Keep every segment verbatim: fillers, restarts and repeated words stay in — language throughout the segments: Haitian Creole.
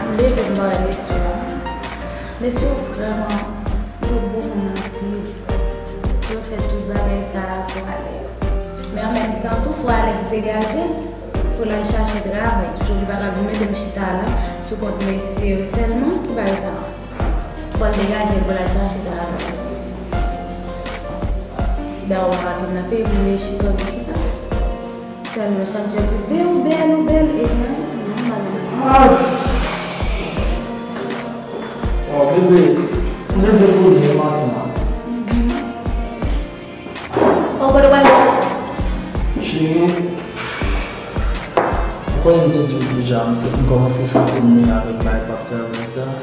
M leve m ba mesye a. Mesye yo vrèman, yo bon moun anpil. Yo fè tout bagay sa a pou Alex. Men an menm tan tou, fò Alex degaje l pou l al chache travay. Jodi pa ka vin mete m chita la sou kont mesye yo sèlman pou bagay sa a. Fò l degaje l pou l al chache travay. Dawo pa ka vin nan peyi pou l chita, pou l chita. Sèlman chak jou ap di, "Bèl, ou bèl, ou bèl," e mwen, non, m pa nan bagay sa. Oh, bebe, m leve pou ou jwe maten an. Ou kote w ale? Cheri, ou konnen m te di w deja, m se, m kòmanse santi m lwen avèk bagay k ap travèse a.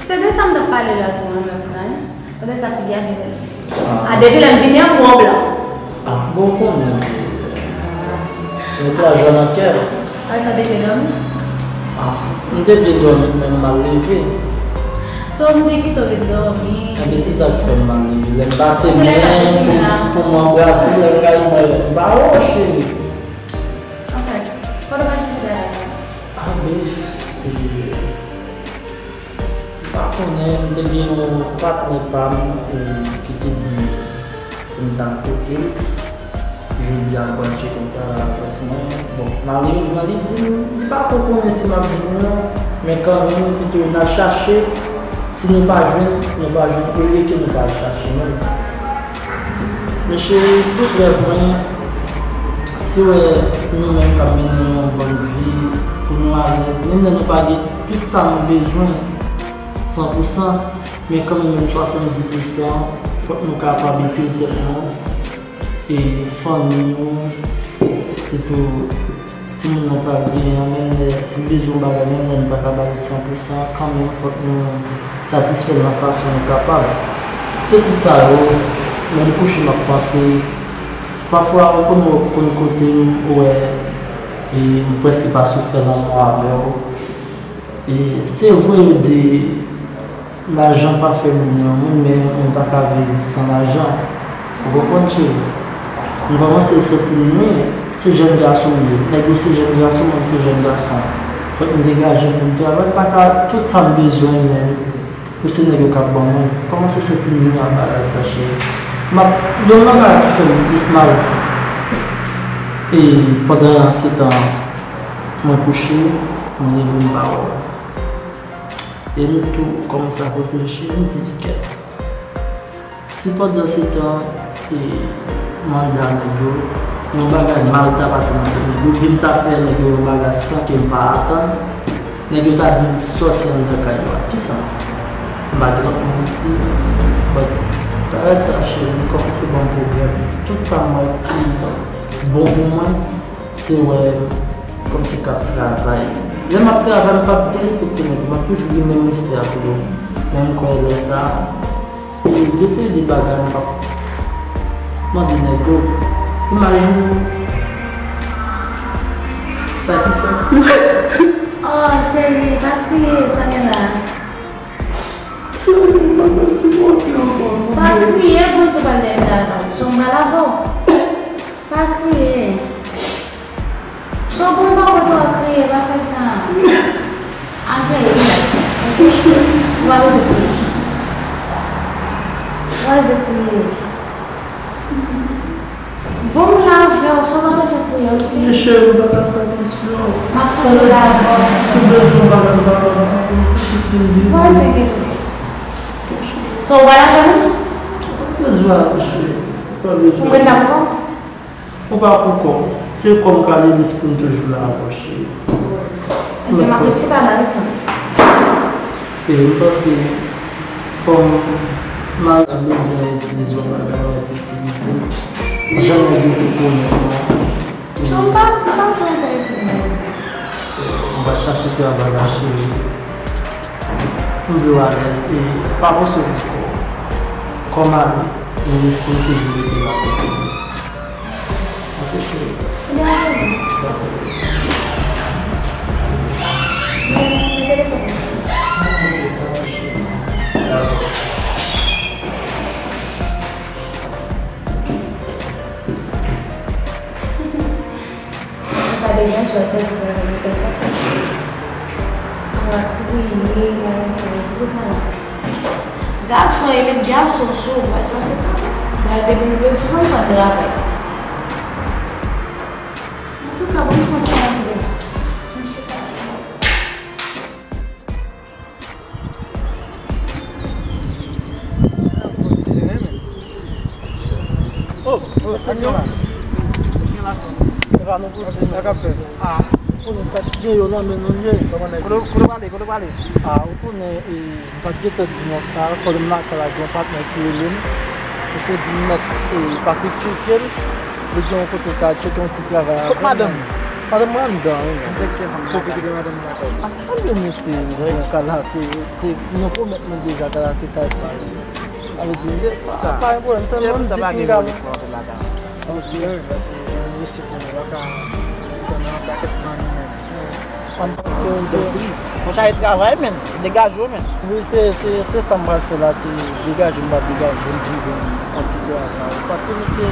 Se de sa m t ap pale la tou an menm tan, en. Kote sa figi a vin fè? Ah, depi lè m vini an, m wè w blan. Ah, bon, ou konnen. Met lajan nan kè. Ay, sa te fè dòmi? Ah, m te byen dòmi, men m mal leve. So, m te kite w ret dòmi. Enben, se sa k fè m mal leve. Lè m pase men pou, pou m anbrase w, lè m gade mwen, m pa wè w, cheri. Anfen, kote w al chache travay la? Ah, ben, e, m pa konnen, m te gen yon patnè pa m, e, ki te di pou m t al kote l. Jodi a, l pral tcheke yon travay avèk mwen. Bon, malerezman, li di m, li pa ko konnen si m ap jwenn yon, men kanmenm, pito n al chache. Si nou pa jwenn, nou pa jwenn, olye ke nou pa al chache menm. Men cheri, tout rèv mwen, se wè nou menm k ap mennen yon bòn vi, pou nou alèz. Menm lè nou pa gen tout sa nou bezwen, san pou san, men kanmenm, menm swasanndiz pou san, fòk nou kapab itil tèt nou, e fanmi nou, sitou timoun nan pral genyen an, menm lè, si l bezwen yon bagay, menm lè nou pa ka ba li san pou san, kanmenm, fòk nou satisfè l nan fason nou kapab. Se tout sa yo, lè m kouche, m ap panse. Pafwa, ou konn, ou konn kote m, ou wè, e m prèske pa sou fè lanmou avè w. E se vre, yo di, lajan pa fè moun yon moun, men moun pa ka viv san lajan. Ou konprann, cheri? M kòmanse santi m lwen, se jèn gason m ye. Nèg yo se jèn gason, mwen se jèn gason. Fòk m degaje m pou m travay, m pa ka, tout sa m bezwen, men pou se nèg yo k ap ban mwen. Kòmanse santi m lwen ak bagay sa, cheri. M ap, youn nan bagay ki fè m plis mal. E pandan se tan mwen kouche, mwen leve m pa wè w. E nou tou kòmanse ap reflechi, m di, kèt. Si pandan se tan, e, manda nèg yo, yon bagay mal ta pase nan tèt nèg yo, oubyen m ta fè nèg yo yon bagay san ke m pa atann, nèg yo ta di m sòti anndan kay yo a. Kisa m ap fè? M pa gen lòt moun isi. But, bagay sa, cheri, li kòmanse ban m pwoblèm. Tout sa m wè ki bon pou mwen, se wè m kòmsi k ap travay. Lè m ap travay, m p ap derespekte nèg yo, m ap toujou gen menm respè a pou yo. Men m kwè lè sa, e, gen seri de bagay m p ap mande nèg yo. Imajine sa ki fè. Oh, cheri, pa kriye, sa gen la. Pa kriye, Bondye pral fè travay. Se yon mal avè w. Pa kriye. Son bon pa kote w ap kriye, pa fè sa. A cheri, ou pa bezwen kriye. Ou pa bezwen kriye. Bon, m la avè w, son pa bezwen kriye, oke? Men cheri, m pa ka satisfè w. M ap fè w la avè w. Tout bèl fwa m pase pa la, m ap kouche ti m di. Ou pa bezwen enkyete w. So, ou pa la avè m? Ou pa bezwen ale, cheri. Ou pa bezwen. Ou mèt la pou kò w? Ou pa pou kò w. Se kò m k ale, lespri m toujou la avè w, cheri. Ebyen, m ap ret chita la, ret tann. E m panse, kòm mari m bezwen itilize yon bagay, mwen te itilize l. Jan nèg yo te konnen mwen. Non, m pa, m pa twò enterese nan bagay sa. M va chache travay la, cheri. M vle w alèz e pa panse w pou kò w. Kò m ale, men lespri m toujou rete la kote m. Ok, cheri. Dakò. Dakò. Ou pa bezwen chwazi travay, ou pa chache. Ou Wi, wi, wi, wi, wi, wi. Gason, e met gason sou, mwen sanse travay. Mwen depi m bezwen fanm, mwen travay. Antouka, bon, mwen travay. Mwen chita. Oh, oh, se nou. Epa nou pouse. Sa k ap fèt? Ah, pou nou fèt gen yo nan men nou ye. Kote, kote w prale, kote w prale? Ah, ou konnen, e, m pa t gentan di non sa, pandan m lakay la, gen yon patnè ki rele m. Misye di m mèt, e, pase tcheke l. Li gen yon kote l ka tcheke yon ti travay avè m. Kot madanm? Madanm mwen anndan, wi. Misye kite fanm nan. Misye kite madanm nan lakay. Ah, ann di misye, misye ka la, se, se, nou pwomèt nou deja ka la, se kay pa l. Sa vle di, se pou sa. Pa gen pwoblèm, sèlman m di pou m ka. Ok, paske nou resi fè nou pa ka fè nan yon pakèt zanmi menm. An, ok, ok. Yon chaje travay, men. Degaje w, men. Wi, se, se, se sa m pral fè la, se degaje m, m ap degaje m pou m jwenn yon ti travay. Paske misye,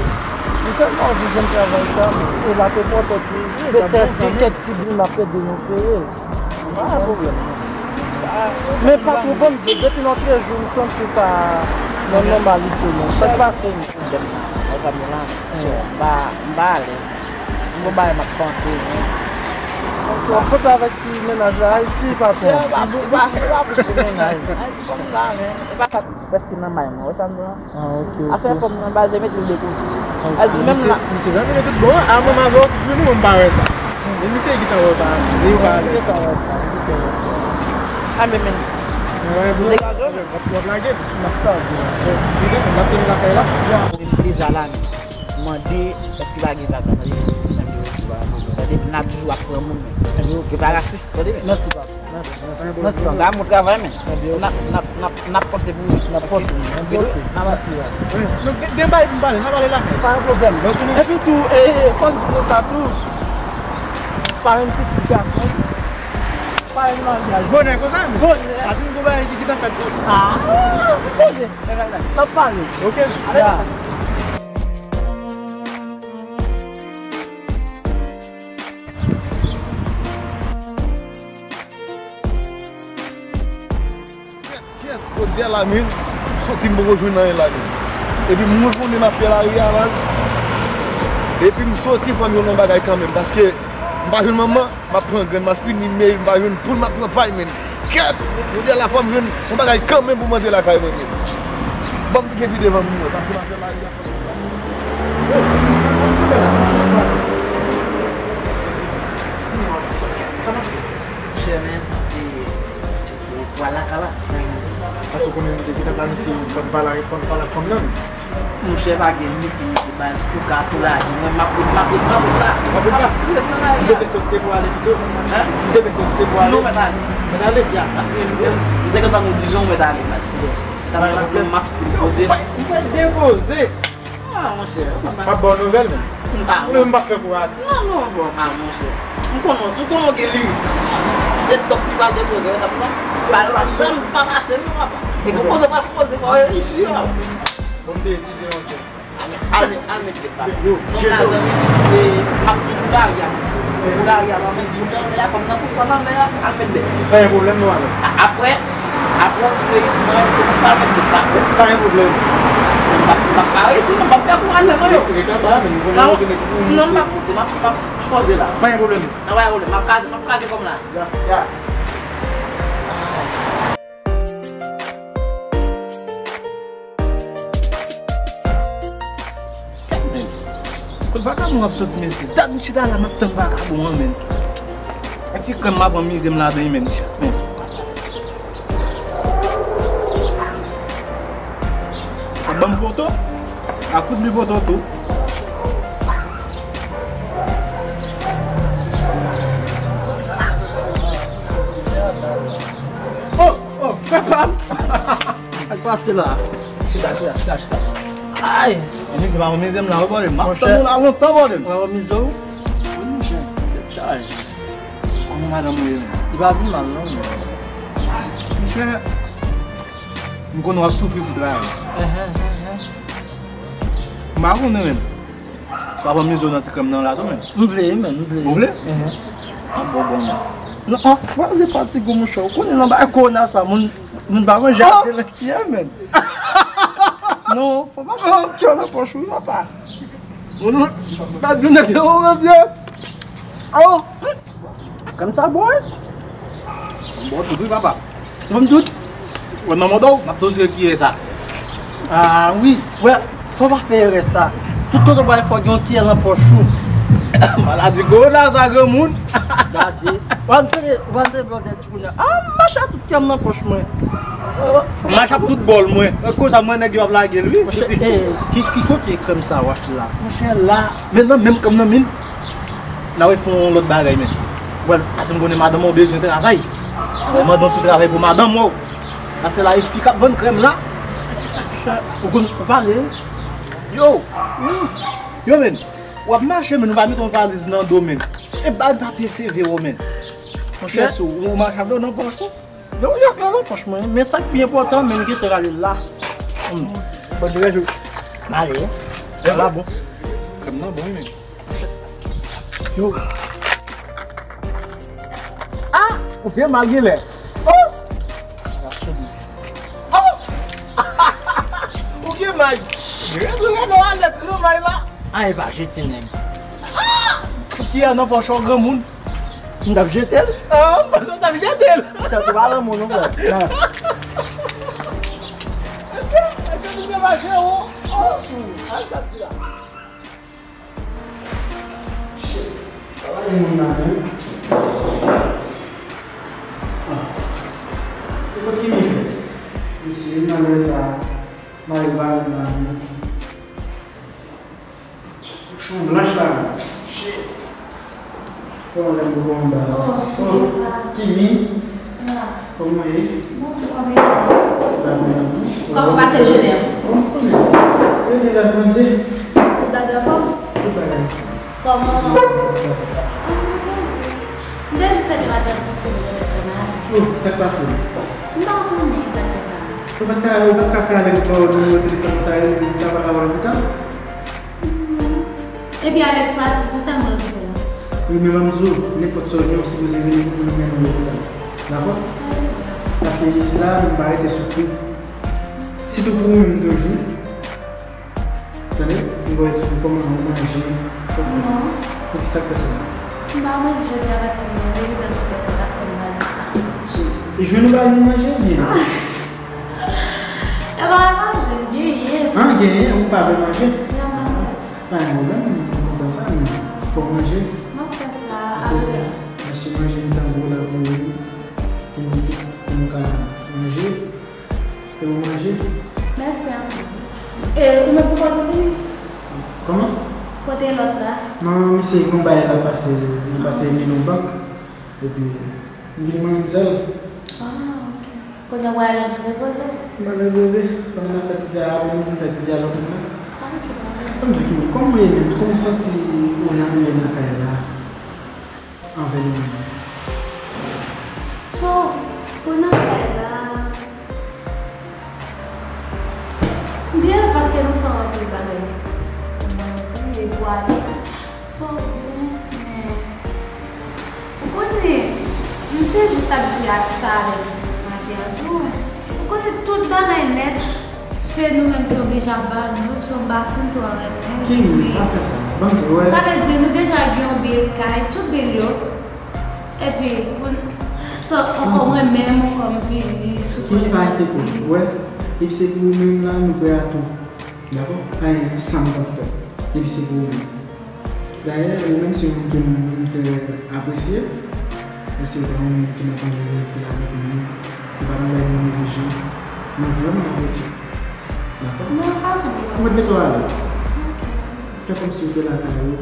li tèlman anvi jwenn travay sa, e l ap enpòtan ti, gen kèk, gen kèk ti bil m ap ede nou peye. Pa gen pwoblèm. Men pa twò ban m zo, depi nan trèz jou, m santi w pa nan nòmalite, non. Sa k pase? Pwoblèm nan, wè sa m di w la, so, m pa, m pa alèz, men. M gon bagay m ap panse, men. Ok, w ap panse avèk ti mennaj la, Ayiti, patwon? Ti bout, bout, bout, bout, bout mennaj. Ay, fanm sa, men. E pa sa k prèske nan may mwen, wè sa m di w la? Ah, ok, ok. Afè fanm nan, baz, mete l de kote. Ok. Al di menm misye, la. Misye zanmi nou tout bon, a, menm avè w tout jounen, mwen m pa wè sa. E misye ki t anwè w pa, se yo pa alèz. Misye ki t anwè sa, misye ki t anwè sa. A, men, men. Degaje w, men. W ap, w ap lage l. M ap lage l. Li gen, l ap vin lakay la. Mwen, m deza la, men. Mande, èske pa gen vag la, tande, senk euro, tande, n ap toujou ap pran moun, men. Yo pa rasis, tande, men. Mèsi, papa. Mèsi, mèsi, mèsi. N ap travay, men. N ap, n ap, n ap, n ap panse pou ou. N ap panse pou ou. Mèsi, mèsi. Wi, nou gen, gen bagay pou n pale, n a pale lakay. Pa gen pwoblèm. Epi tou, e, e, fò n di nou sa tou. Parenn pitit gason. Parenn maryaj. Bonè konsa, men. Bonè. A di m gon bagay ki gentan fèt tou. Ah, bonè. N ap pale. Ok. Ya. Kèt, kèt, jodi a la menm, soti m poko jwenn anyen la menm. Epi m retounen m ap fè lari a baz. Epi m soti fò m jwenn yon bagay kanmenm, paske m pa jwenn manman, m ap pran grenn, m ap fini meri, m pa jwenn poul, m ap pran pay menm. Kèt, jodi a la fò m jwenn yon bagay kanmenm pou m antre lakay mwen menm. Ban m piken pi devan m mwen, paske m ap fè lari a. Monchè, men, e, e, pral lakay la. Paske w konnen nou te gentan planifye fò n pale ak, fò n pale ak fanm nan. Monchè, pa gen nèg ki mete baz pou ka tou lage. Mwen, m ap ret, m ap ret, m ap ret la. M ap ret la. M ap ret la. M te panse w te pou ale pito. Hein? M te panse w te pou ale. Non, mèt ale. Mèt ale? Ya, paske m, m te gentan gen Dijon, mèt ale, mèt. Sa pa gen pwoblèm, m ap still poze. M pral depoze. Ah, monchè. M ap ba w nouvèl, men. Ah, non, m p ap fè kou rate. Non, non, bon, ah, monchè. M konnen, m konnen w gen lirik. Se top ki pral depoze, wè sa m pran. Pale pa sa, m pa pase, non, papa. E konpoze, pa konpoze, pa wè isi, yo. Bon, m te etidye yon chèf. Al met, al met bet la. Yo, non, la, zanmi, e, m ap di pou lari a. Pou lari a, pa met bout anlè a, fanm nan pou kò l anlè a, al met bet. Pa gen pwoblèm, non, alò. A-, apre, apre w fin reyisi, mwen, se pou m pa met bet la. Pa gen pwoblèm. M p ap, m p ap ka reyisi, non, m p ap fè kou rate, non, yo. Rete anba, men, nou konnen nou se nèg ki pou. Non, m p ap moute, m ap, m ap poze la. Pa gen pwoblèm. Nan, pa gen pwoblèm, m ap kraze, m ap kraze kò m la. Ya, ya. Kote vakabon ap soti, mesye? Dat m chita la, m ap tann vakabon an, menm. Ak ti krèm m ap anmize m ladan, menm, chat, menm. Sa ban m foto? A fout li foto tou. Oh, oh, frè pa m. Sa k pase la? Chita, chita, chita, chita. Ay! Anmize m, anmize m la, wi, bòdè. M ap tann ou la lontan, bòdè. Mwen anmize w. Wi, monchè. Tèt chaje. Kòman madanm ou ye menm? Li pa vin mal, non, men. Monchè, m konnen w ap soufri pou travay. Enhen, enhen. M pa konnen, menm. Si w ap anmize w nan ti krèm nan la tou, menm. M vle, menm, m vle. Ou vle? Enhen. Ap bon, bon, menm. Non, an, kwaze fatig ou, monchè. Ou konnen nan bagay kowona sa, moun, moun pa manje atè nan kiyè, menn. Non, fò pa fè yon kiyè nan pòch ou, papa. Moun, pa di nèg yo, monchè. Oh! Kòm sa, boy? Bon, tout, wi, papa. Bon, tout. Wè, nan moto, m ap tousye kiyè sa. Ah, wi. Wè, fò pa fè erè sa. Tout kote w pral, fò gen yon kiyè nan pòch ou. Maladi kowona sa, granmoun. Gade. W antre, w antre blòdè ti kounye a. Ah, m mache ak tout kiyè m nan pòch mwen. M mache ak tout bòl mwen. E konsa, mwen, nèg yo ap lage l, wi. Monchè, eh, ki, ki kote krèm sa w achte la? Monchè, la, men nan menm krèm nan, men. N a wè fè yon lòt bagay, men. Wè, paske m konnen madanm ou bezwen travay. Mwen mande yon ti travay pou madanm ou. Paske la, e fi k ap vann krèm la. Monchè, ou konn, ou pale. Yo! Yo, men. W ap mache, men ou pa mete yon valiz nan do, men. E bay papye seve w, men. Monchè, si w mache avè w nan pòch ou. Yo, yo, fè nan pòch mwen. Men sa k pi enpòtan, men m gentan rale l la. Hmm. Bon, degaj ou. M ale. Sa va bon. Krèm nan bon, men. Yo. Ah! Ou gen mal genlè. Oh! Oh! Ou gen may. Rezon nan alèt granmay la. Ah, e pa jete nèg. Ah! Ki a nan pòch ou granmoun. M t ap jete l. Ah, m panse w t ap jete l. Tankou pa lanmou non, frè. Ah. Mesye, mesye, mesye mache, oh. Oh, al gad la. Shit. Sa pa gen moun la menm. Ah. E kot ki nèg? Mesye, nan lè sa, mari pa menm la menm. Kochon blanch la menm. Shit. Kòman lè m pou anba la? Oh, oh, Kimi. Kòman ye? Bonjou, kòman ye? Kòman pase jounen an? Bon, konnen. Konnen gras Bondye. Tout bagay anfòm? Tout bagay. Kòman? Tout bagay. M te jis tande maten m santi m trè trè malad. Oh, sa k pase? M pa konnen sa k fè sa. Ou pa t ka, ou pa t ka fè avèk pa w nimewo telefòn ou ta rele pou ta pale avè l lopital? Hmm. Epi avèk Swazi tou, sa m pral fè la? Wi, men ban m di w, nenpòt sa w gen, ou sipoze vini pou nou mennen w lopital. Dakò? Paske isi la, nou pa rete soufri. Sitou pou ou menm toujou. Tande? M voye di w kòman ou manje, sa w fè. Non. Poukisa w fè sa? M pa manje jodi a paske m te bezwen pote pou ta fè m manje. Jwenn ou ba nou manje byen. E pa manje, m genyen. Ah, genyen, ou pa vle manje? Non, m pa manje. Pa gen pwoblèm, m konprann sa, men fòk manje. M ap fè sa apre. Paske achte manje mitan gwo la pou nou, pou nou, pou nou ka manje. E ou manje? Mèsi anpil. E ou menm, ou kote fini? Kòman? Kote lòt la? Non, misye gen yon bagay l ap pase, li pase li nan bank. Epi, m vin mwen menm sèl. Ah, ok. Kounye a w al repoze? M al repoze. Pandan n ap fè ti dyalòg, nou vin fè ti dyalòg nou. Ah, ok, pa gen. Ban m di w, Kimi, kòman w ye menm? Kòman w santi ou nan, ou ye nan kay la? Anvè nou menm. So, pou nan kay la, byen, paske nou fè anpil bagay. Mwen osi, e pou Alex. So, byen, men, ou konnen, m te jis ap di ak sa Alex maten an tou. Ou konnen tout bagay nèt, se nou menm ki oblije ap ba nou, so m pa fin twò renmen. Kimi, pa fè sa. Ban m di w, wè. Sa vle di, nou deja gen yon bil kay, tout bil yo. Epi, pou n, so, ankò mwen menm, ankò m vini sou Kimi, pa enkyete w, wè. Epi se pou ou menm la, nou prè a tou. Dakò? Anyen, ansanm n ap fè. Epi se pou ou menm. Dayè, ou menm se yon moun ke m, m trè apresye. Paske ou pa yon moun ki nan pale anpil avèk moun. Ou pa nan bay moun envije. Mwen vrèman apresye w. Dakò? Nan fason ki konsa. Mwen mete w alèz. Ok. Fè kòmsi ou te lakay ou.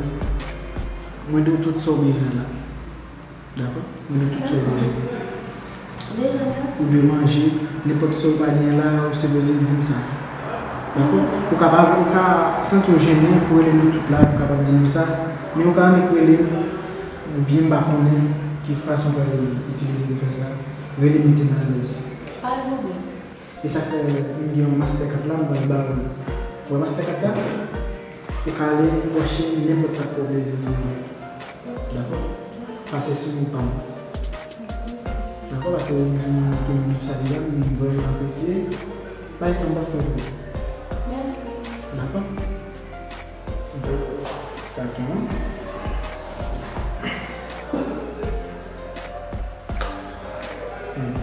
Mwen di w tout sa w bezwen la. Dakò? Mwen di w tout sa w bezwen. Deja, mèsi. Ou dwe manje, nenpòt sa w pa genyen la, ou sipoze di m sa. Dakò? Ou ka pa, ou ka santi w jennen pou rele nou tout la, ou kapab di nou sa. Men ou ka annik rele m, oubyen m pa konnen ki fason w pral itilize pou fè sa. Rele m, mete m alèz. Pa gen pwoblèm. E sa k fè m gen yon Mastercard la, m pral ba ou l. Ou wè Mastercard sa? Ou ka ale, ou achte nenpòt sa k fè w plezi ansanm avè l. Dakò? Pase sou non pa m. Dakò, paske ou menm ki di sa deja, m vrèman apresye. Bay sa m t ap fè pou ou. Mèsi. Dakò? Bon, katon an. Hmm.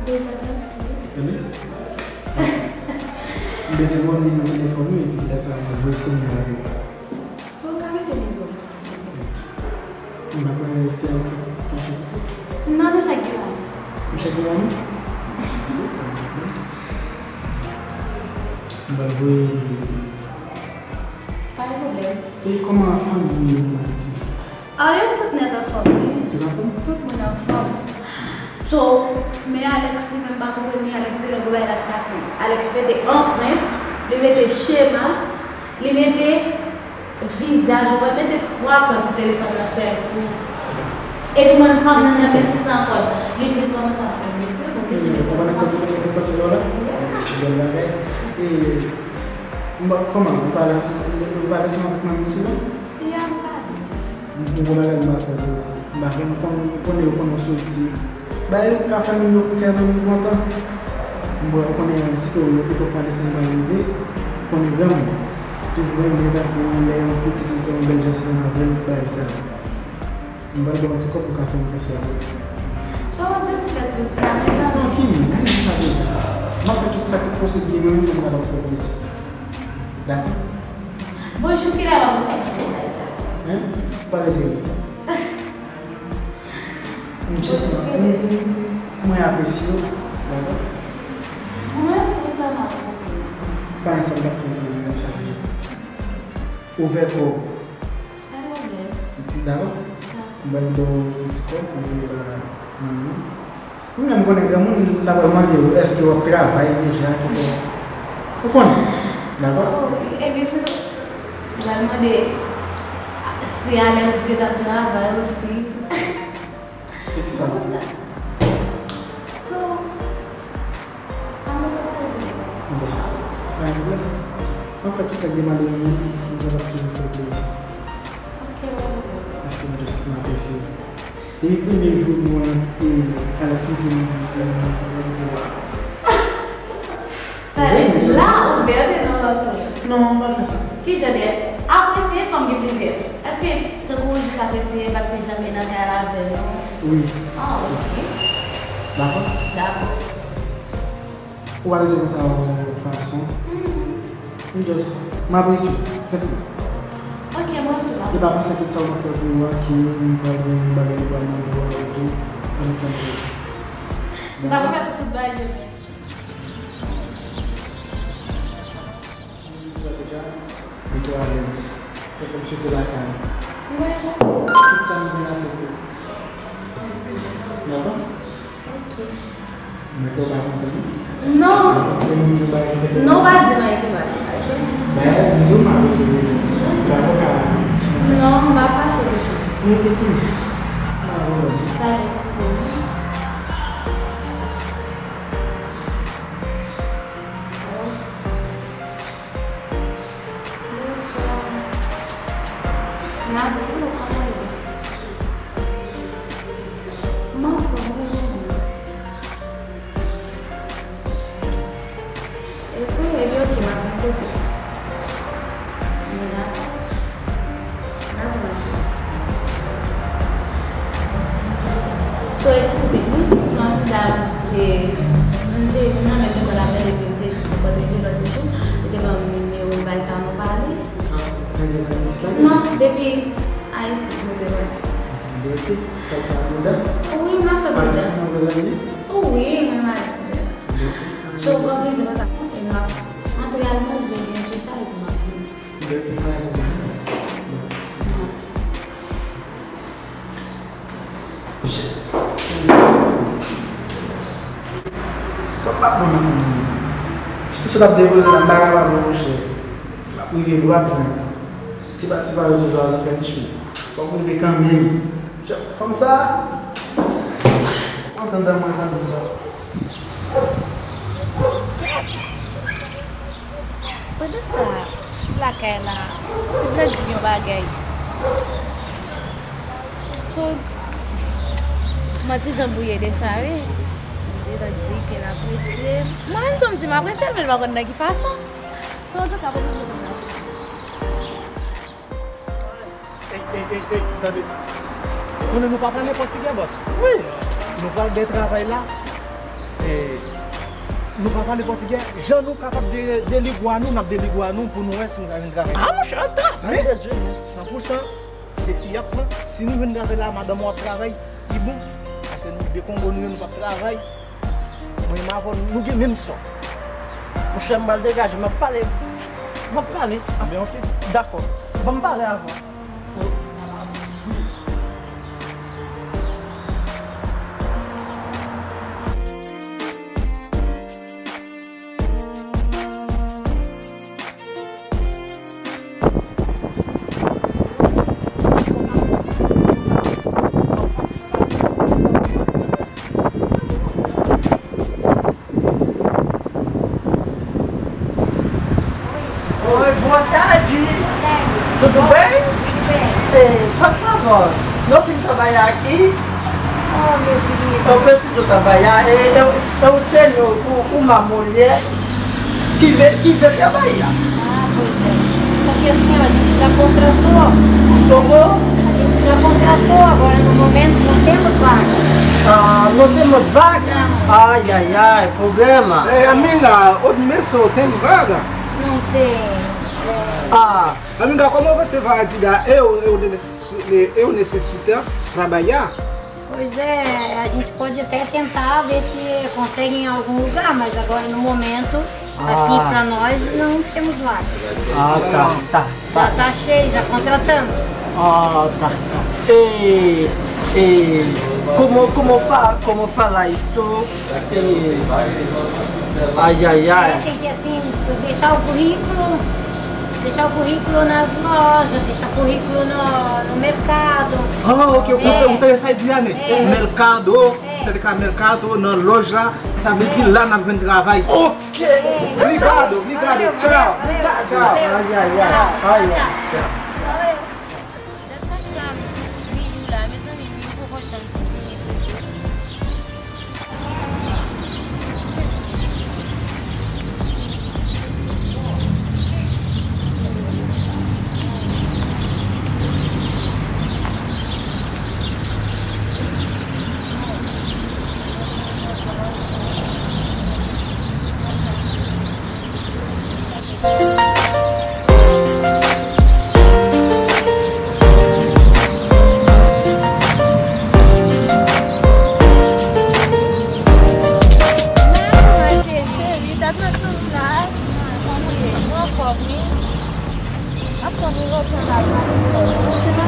Deja, mèsi. Tande? M bezwen konnen nou telefòn nou, epi lè sa a, mwen voye sinyal la pou ou. So, w ka mete nivo. M pa konnen si Alex ap fache pou sa. Non, nou chak gen mari. Nou chak gen mari? M pral voye. Pa gen pwoblèm. E kòman fanmi yo nan Ayiti? Ah, yo tout nèt anfòm, wi. Tout anfòm? Tout moun anfòm. So, men Alex li menm pa konprann li, Alex se lè gwo bagay la k kache. Alex mete anprent, li mete chema, li mete vizaj ou, mwen mete twa kòd sou telefòn nan sèl kou. Epi mwen pa nan nan menm san kòd. Li vin kòmanse ap fè m respè, mwen oblije mete kòd sou telefòn. Bèl bagay. E, m pa, kòman, ou pale ansanm, ou pale ansanm avèk manmi sou non? Ya, m pale. M, m gon bagay m pa fè pou ou. M pa fè, m konn, m konnen yo konnen w soti. Bay ou ka fè moun yo kè nan moun kontan. M wè ou konnen sito yo pito pran desann nan rive, ou konnen granmoun toujou renmen tankou lè yon pitit li fè yon bèl jès nan avè l, bagay sa yo. M pral ba w ti kòb pou ka fè yon fè sa. So w ap bezwen fè tout sa, mezanmi? Non, ki, m di sa deja. M ap fè tout sa ki posib li menm pou m kapab fè plezi. Dakò? Bon, jiskilè w ap fè bagay sa? Hein? Pa bezwen. M just, m, m, mwen apresye w, dakò? Mwen tout tan m apresye w. Pa gen sa m t ap fè pou ou, m di w sa deja. Ouvè kò w. Pa gen pwoblèm. Dakò? Dakò. M pral ba w yon ti kòb pou voye ba manmi. Ou menm konnen granmoun, l ap mande w èske w ap travay deja, ki fè. Ou konnen, dakò? Oh, wi. Epi sitou, l ap mande si Alex gentan travay osi. Ki sa? So, pa mete presyon. Bon, pa gen pwoblèm. Anfèt, tout sa k demande yon moun, m kapab toujou fè plezi. Ok, pa gen pwoblèm. Paske m just, m apresye w. Depi premye jou nou an, e, Alex mete men nan, nan, nan, nan, nan, sa vre, la, ou bèl nan lòt. Non, m pa fè sa. Ki jan de apresye kòm gen plizyè? Èske tankou ou jis apresye paske jan men nan kay la avè nou? Wi. Ah, ok. Dakò? Dakò. Ou pa bezwen fè sa yon fason. Mhm. M just, m apresye w, senpleman. Ok, mwen tou, m apresye. E pa panse tout sa w ap fè pou ou a, ke m pral gen yon bagay m pral mande w a etou, ann tann. M ta pou fè tout, tout bagay yo. Mete w alèz. Fè kòmsi w te lakay ou. Mwen dakò. Tout sa nou vin aksepte. Dakò? Ok. Mwen kwè w pa konprann. Non. Se moun yo bay ki fè. Non, pa di m anyen ki mal. Ok. Dayè, m di w m pa resevwa. Dakò, ka. Non, m pa fache ditou. Mwen te ki. Pa pwoblèm. Talè, eskize m. Bonswa. N ap di w kòman w ye. M anfòm, wi, mwen menm. Epi, epi, ok, m ap vin kote w. M dakò. N ap mache. So, eskize m, wi. Se yon ti dam ke m te, m nan menm lekòl avè l, epi m te jis pòte l lòt jou. Li te ban m nimewo l, bagay sa, nou pale. Ah, nan gen zanmi isit la? Non, depi Ayiti, nou te wè. Ah, ok. Sa, sa, bouda? Wi, m ap fè bouda. Alex, nou vle zanmi? Wi, mwen, Alex. Ok. So, w pran plezi konsa. E m ap antre al manje, byen, tout sa, epi m ap vini. Ok, pa gen pwoblèm. Kòb pa bon nan fanmi an. Misye t ap depoze la, m pa kapab non, monchè. M ap rive dwat, men. Ti pa, ti pa yo toujou a zafè niche. Fòk m rive kanmenm. Fanm sa a, antann dan mwen sa, m di la. Pandan sa, lakay la, si m nan di yon bagay, so, Manti jan bouye de sa, wi. Li te di ke l apresye m. Mwen menm tou m di m apresye l, men m pa konn nan ki fason. So, antouka, pou nou di sa. Ey, ey, ey, ey, tande. Konnen nou pa pale pòtigè, bòs. Wi. Nou pral de travay la. E, nou pa pale pòtigè. Jan nou kapab de, deligwa nou, n ap deligwa nou pou nou wè si nou ka jwenn travay. Ah, monchè, ta, men. San pou san. Se fi y ap pran. Si nou jwenn travay la, madanm ou ap travay, li bon. Paske nou de Kongo nou ye, nou p ap travay. Mwen menm avè w, nou gen menm sò. Monchè, m pral degaje, m ap pale. M ap pale. Ebyen, oke. Dakò. Ban m pale avè w. Oi, boa tarde. Tudo bem? Tudo bem. Eh, por favor, não tem trabalho aqui? Oh, meu querido. Eu preciso trabalhar. Eh, eu, eu tenho u-, uma mulher que vê, que vê trabalhar. Ah, pois é. Só que assim, ó, a gente já contratou. Como? A gente já contratou, agora no momento não temos vaga. Ah, não temos vaga? Não. Ai, ai, ai, problema. Eh, amiga, outro mês só tem vaga? Não tem. É. Ah. Amiga, como você vai ajudar? Eu, eu, necess-, eu necessito trabalhar. Pois é, a gente pode até tentar ver se consegue em algum lugar, mas agora no momento, aqui pra nós, não temos vaga. Ah, tá, tá, tá. Já tá cheio, já contratamos. Ah, tá, tá. E, e, como, como fa-, como falar isso? E, ai, ai, ai. Tem que, assim, deixar o currículo, deixar o currículo nas lojas, deixar o currículo no, no mercado. Ah, ok, ok, ok, sa di ane. É. Mercado, é. Tande ka mercado, nan lòj la, sa vle di la n ap jwenn travay. Ok. Obrigado, obrigado, tchau. Tchau. Ai, ai, ai, ai, ai. Valeu. Dat sa m la, Milou la, mezanmi, Milou poko janm fini. Cheri, dat mwen konn la. Mwen anfòm, wi. Anfòm, wi, anfòm, anfòm. Se pa.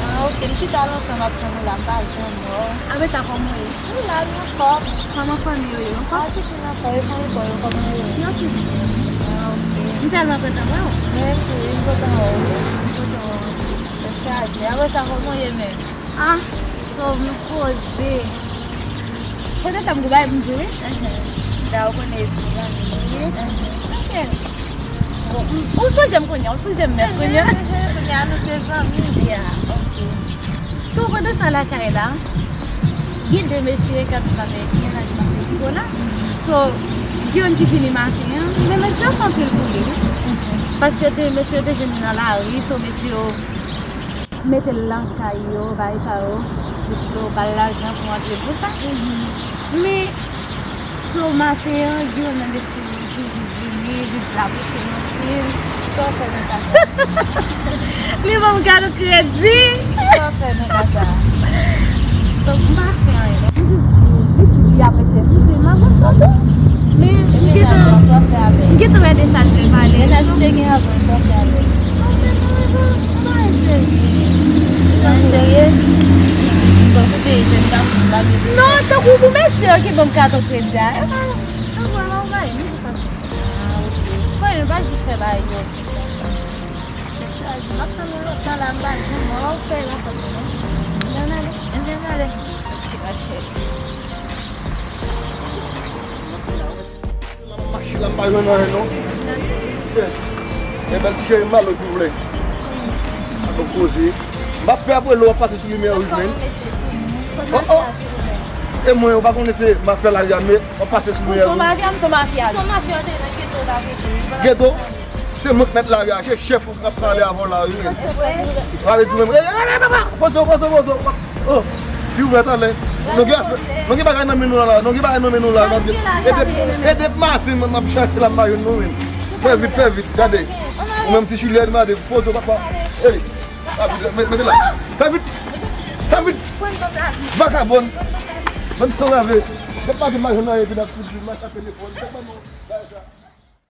Ah, ok, m chita lontan m ap tann ou la, m pa janm wè w. Apre sa, kòman w ye? Nou la, nou anfòm. Kòman fanmi yo ye? Anfòm? Ah, tout moun anfòm, e fanmi pa w yo, kòman yo ye? Yo tout byen. Ah, ok. M tèlman kontan wè w. Mwen tou, m kontan wè w wi. M kontan wè w anpil. Tèt chaje. Apre sa, kòman w ye menm? Ah, so nou poze. Poze sa m gou bay pou m di wi. Dayè ou konnen e di zanmi nou ye. Ok. Bon, m- ou sonje m kounye a, ou sonje m nèt kounye a. Kounye a nou se zanmi. Yeah, ok. So, pandan sa lakay la, gen de mesye k ap travay, gen nan Nicolas. So, gen youn ki fini maten an, men mesye yo fè anpil pou li, wi. Paske te, mesye yo te jwenn li nan lari, so mesye yo mete l nan kay yo, bagay sa yo, mesye yo ba l lajan pou antre pou sa. Men, so maten an, gen youn nan mesye yo ki jis vini, li di l apresye m anpil. Sa w fè nan ka sa? Li ban m kado kredi. Sa w fè nan ka sa? Donk, m pa fè anyen, non. M jis di, li di li apresye m, m di, m apresye w tou. Men, m gentan, m gentan wè de sa l vle pale. Mennaj ou te gen avan, sa w fè avè l? Sa w fè nan revo? Ou pa enterese. Ou pa enterese? Bon, koute, jèn gason, pa gen. Non, tankou pou mesye yo ki ban m kado kredi a. E pa, tankou, e pa yon bagay, nou di sa sou. Ah, ok. Bon, nou pa jis fè bagay yo konsa. Tèt chaje. M ap tann ou lontan la, m pa janm wè w. Fè l anfòm, non? Ann ale. Ann ale. Ok, ma chère. Mache la, m pa jwenn anyen non. Kèt. E bèl ti cheri m alo, silvouplè. Ap poze. M ap fè apre lè w ap pase sou limyè wouj, men. Oh, oh. E mwen, ou pa konnen se mafya lari a, men w ap pase sou limyè wouj. Ou se mafya, m se mafya. Ou se mafya, w te nan geto la, geto. Geto? Se mwen k mèt lari a, se chèf ou k ap pale avè w la, wi. Pale di menm. Ey, ey, ey, ey, ey, poze w, poze w, poze w. Oh, silvouplè, talè. Nou gen afè, nou gen bagay nan men nou la, la. Nou gen bagay nan men nou la, paske e de, e de maten, mwen, m ap chache la, m pa jwenn nou, men. Fè vit, fè vit, gade. Ou menm ti chilyen, gade, poze w, papa. Ey, mete la. Fè vit, fè vit. Vakabòn. Bann sanrave. Depi maten, m pa jwenn anyen, epi n ap fout di, m ap chache telefòn. Se pa nou, bagay sa.